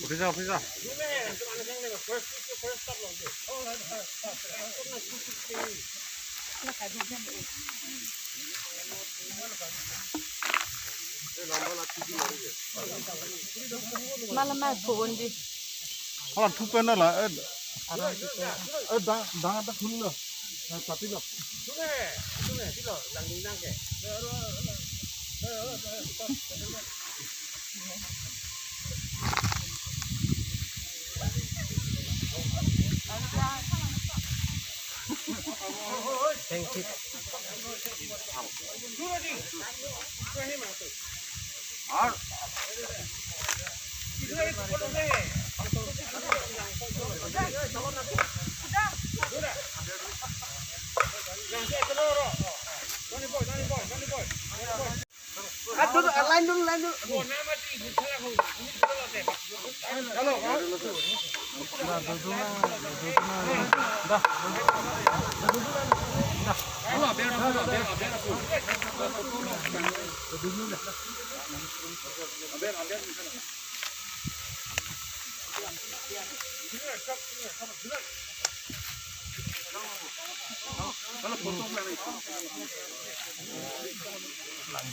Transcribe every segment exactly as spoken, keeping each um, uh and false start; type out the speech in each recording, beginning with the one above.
উঠি যা, উঠি যা। Malam mai phone di. Hala thupen na la, eh, eh, dang, dang ta khun lo. Eh, pati lo. Thank you. Ah, dulu, ah, line dulu, line dulu.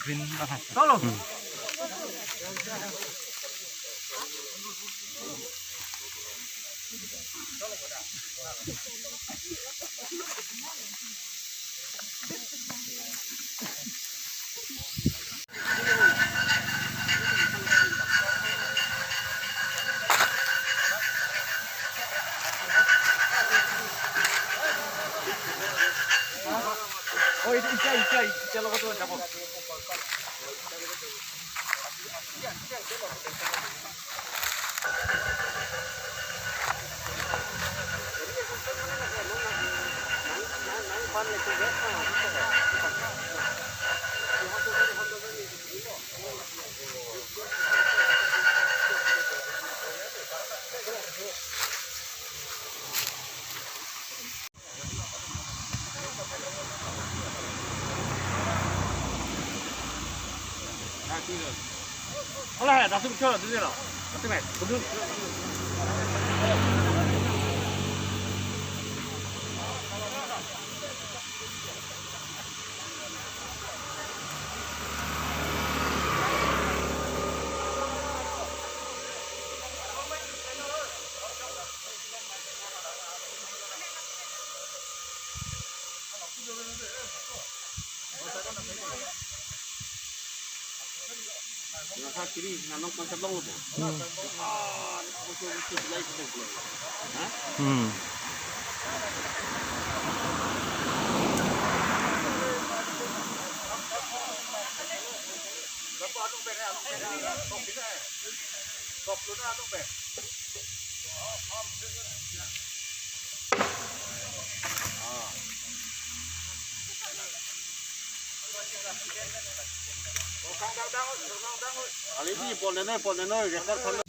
Green. Oh, itu, itu, itu, itu, kalau betul, dapat. Hola, hai, dasu bichara, dili lo. Dasu me, kudu. Nasa kiri, nanong konsep long lo. Hmm. Ah, ini konsep itu mulai itu mulai. Hah? Hmm. Ali di pon neno, pon neno, record pon.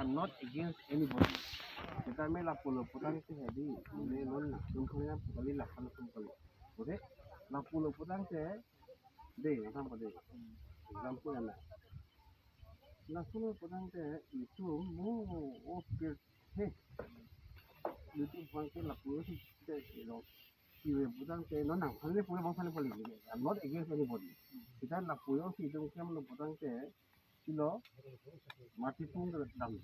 I'm not against anybody. Seta me lapulo putang ke hedi, mane non lasun kali na kali lapan lasun kali. Oke? Lapulo putangte, de, nang tangpo de. Example ana. Lapulo putangte, itum mo, o pirthe. Itum bangke lapulo si, de, you know. Iwe putangte, non nang, pale pule bang pale pale. I'm not against anybody. Kita lapulo si itum kemlo putangte, silo, mati pung dam.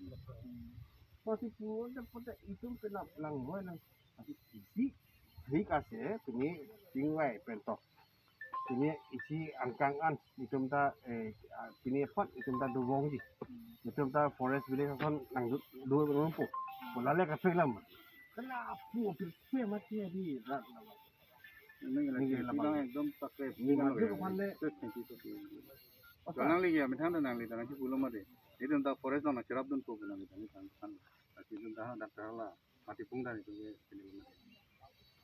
Mati pung dam pute itum penap lang roi lang. Isi, isi kase, pini tingwai pentok. Pini isi angkang an, itum ta, eh, ah, pini apot, itum ta dobongji. Itum ta forest village ason nang du, du, du, po. Polale kafe lam. Kena pu, pirthe mati di, rat nama. Nang Nang lagi lagi bang bang. Ekdom pakai Nang bang lagi lagi. Kapan le? Terus thank you, thank you. Apa? Nang lagi ya, methang nang lagi, nang si pulo mati. Itum ta forest nang cherap dunpo nang lagi, nang kan. Tapi itum ta dak hala, mati pung dan itum ke sini.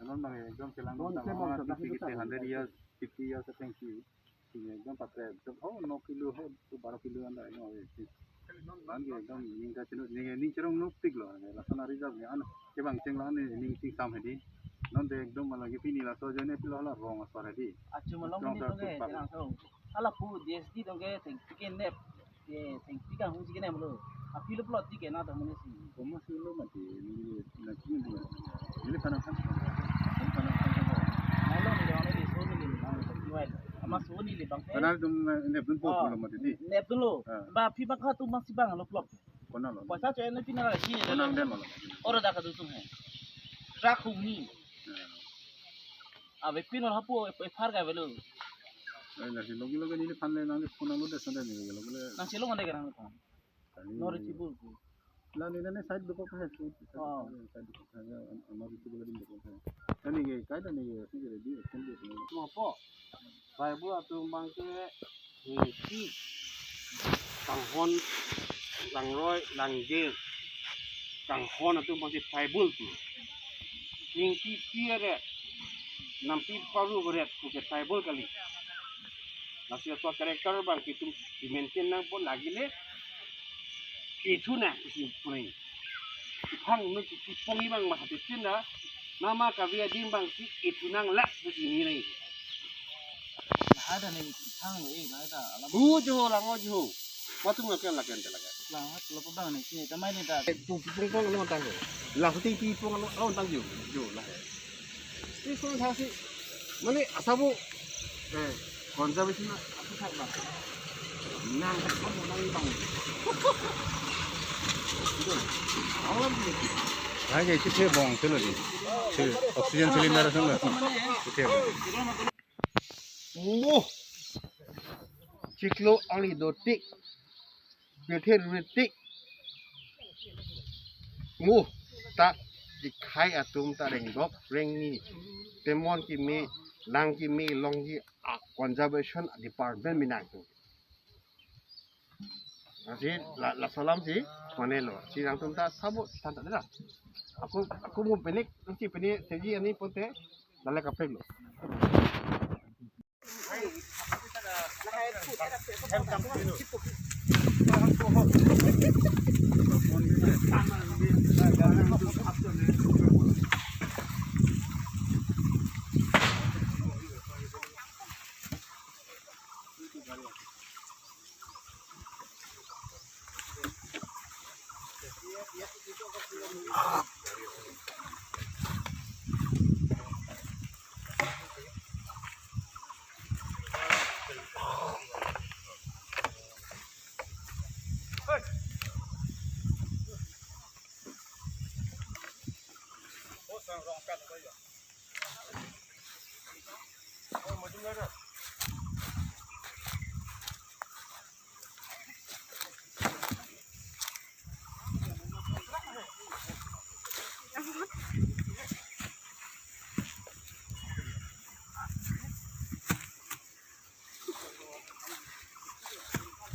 Nang bang ekdom chelang Bon, dun ta saya mau mama, dah kita fifty, kita hundred years, fifty years, thank you. Sini ekdom pakai, ekdom, oh, no kilo, oh, tu baro kilo anda, no, eh, si. Nang ke ekdom ning kacheno, ning, ning cherong nuk tik lo, eh, laksana reserve ni an, kebang cheng lo ni, ning ching sam hedi. Non de ekdom malang ke pini laso ajoine pilo hala rong asar hedi. Achu malong Rong ni asar tu ke, tu pak. Tenang so. Ala pu D S D dong ke, thengpi ke nep, ke thengpi kanghu si ke nep lo. Apilo plot ti ke na ta mene si. Koma si lo mati, ni na chini dua. Ni le panang kan. Ni panang kan. Nai lo ni dong ni so ni ni, ah, thengpi wai. Ama so ni le bang ke. Kana dum, eh, nep dunpo Oh. Lo mati di. Nep dun lo. Ah. Ba phi bang kha tu bang si bang lo plot. Kona lo. Poisa cho eno pina la si. Kona den lo. Oro da ka du tum he. Truck hum ni. Ya. Ave pin or hapu e phar ga velo. Ai la si logi logi ni le phan le nang le phone lo de sa de ni logi le. Nang si lo ngan de garang phone. Tani Nor ni. Chibul ku. La ni ne side do ko ka hai. Oh. Side do ko ka hai. Ama bi tu din do ko ka hai. Tani ye kai tani ye si de di phone de. Tu apa? Bible atum bang ke ningti kanghon, langroi, langje, kanghon atum bang ke tribal tu. Ningti pi aret, nampi paru aret, ke tribal kali. Lasi aswa character bang ke itum i-maintain nangpo lagi le, ithu nang pusi punai. Iphang nu ki pong ibang ma hati chin da. Nama kavi adim bang si ithu nang lak pusi ni nai. Lahai da ni iphang lo, eh, lahai da alam. Hu jo, lango jo. Matung laken laken te laken. Lang hat lo bang ni sini tamai ni da. Tu pung pung lo tang. Lang ting pi pung lo tang jo. Jo lah. Ti pung sa si. Mane asabo. Eh, conservation na api sa ba. Nang kan mo nang bang. Itu. Awal ni. Hai, isi the bong selo di. Si oxygen cylinder selo. Isi the bong. Mo. Chiklo angli dotik. Bethe ritik. Mo. Ta dikhai atum ta rengdok rengni. Temon kimi, lang kimi, longji a conservation department mi nangtum. Lasi la, laso alam si, mane lo. Si nangtum ta sabo, than ta de la. Ako, ako mo penik, si penik, seji ani pote, dale kapek lo.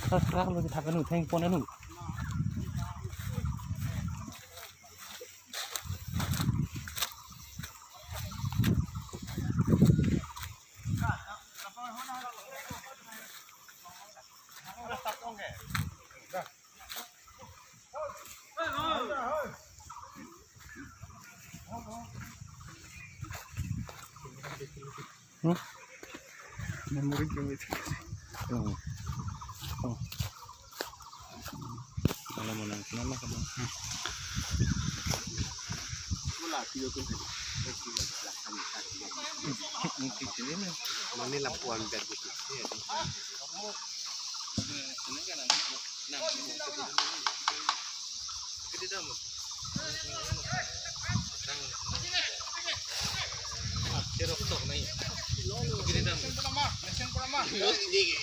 Sasrak lo thak anu theng pon anu. Hmm? Memory ke itu. Hmm. Oh. Kalau mau nang, kenapa kamu? Mula video tu. Mungkin sini nih. Mana lapuan biar gitu. Iya.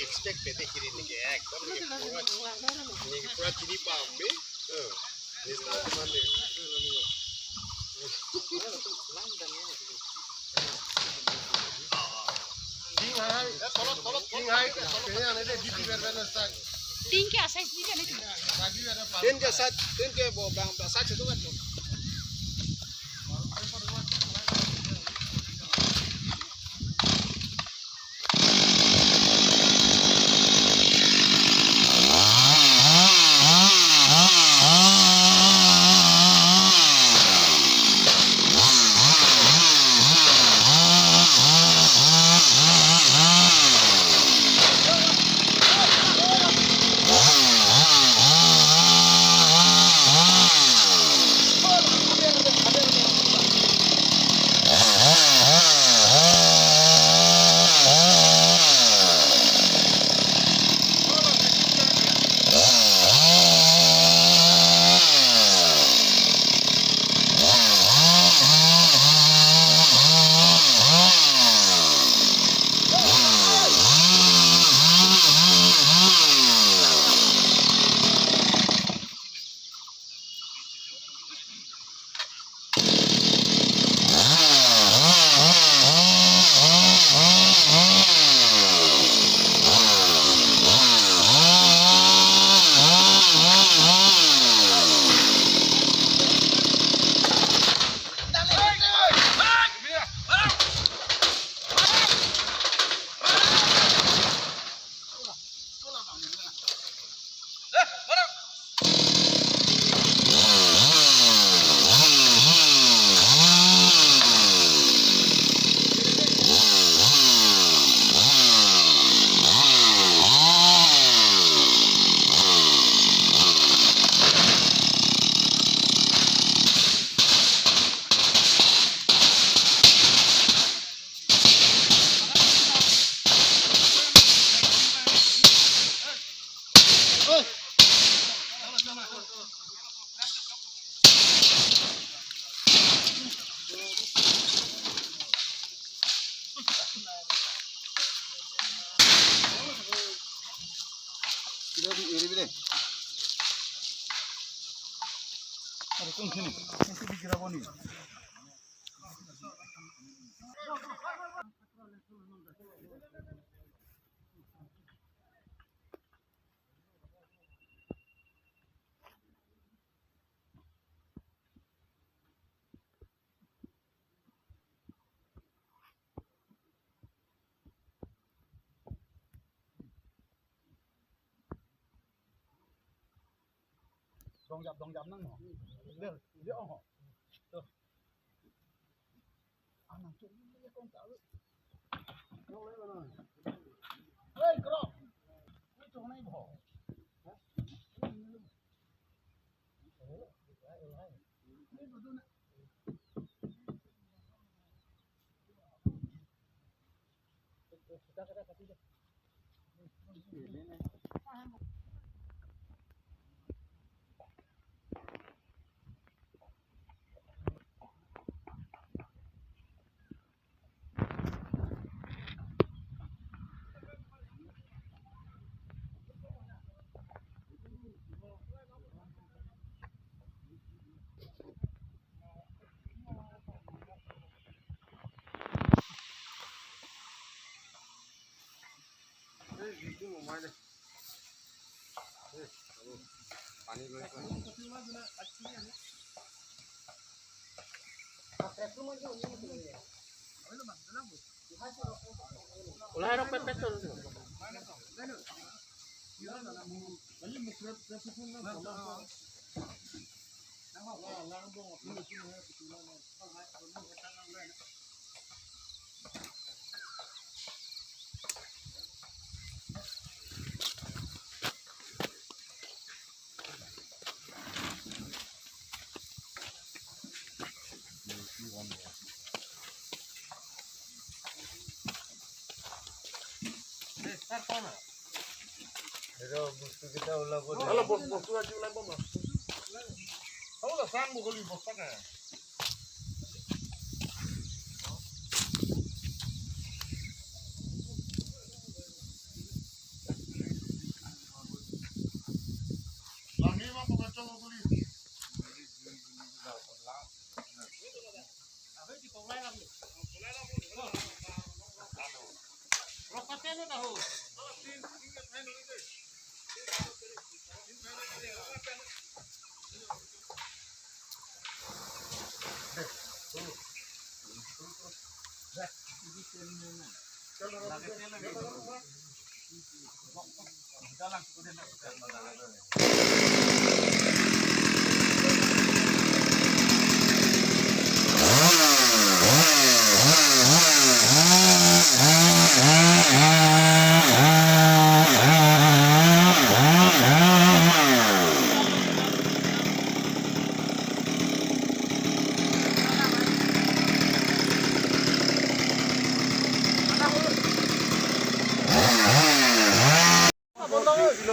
Expect pete kiri ni ke ekdom ni ke pura, ni ke pura chini pam be. Eh, ni start man ni. Ting hai, ting hai, kaya ni deh, B P ber ber na start. Ting ke asai ting ke ni. Tin ke sat, tin ke bo bang, bang sat situ kan. Dong jap, dong jap nang mo. Dia, dia oh. Tuh. Anang cek ni dia kong tahu. Hei, kerok. Ni cong nai bo. Hah? Ni betul nak. Sir, kona? Ero bostu kita ulabo de. Halo, bos, bostu aja ulabo, bos. Halo, sang bukuli, bos, pakai. Lagi mah pokok cong bukuli.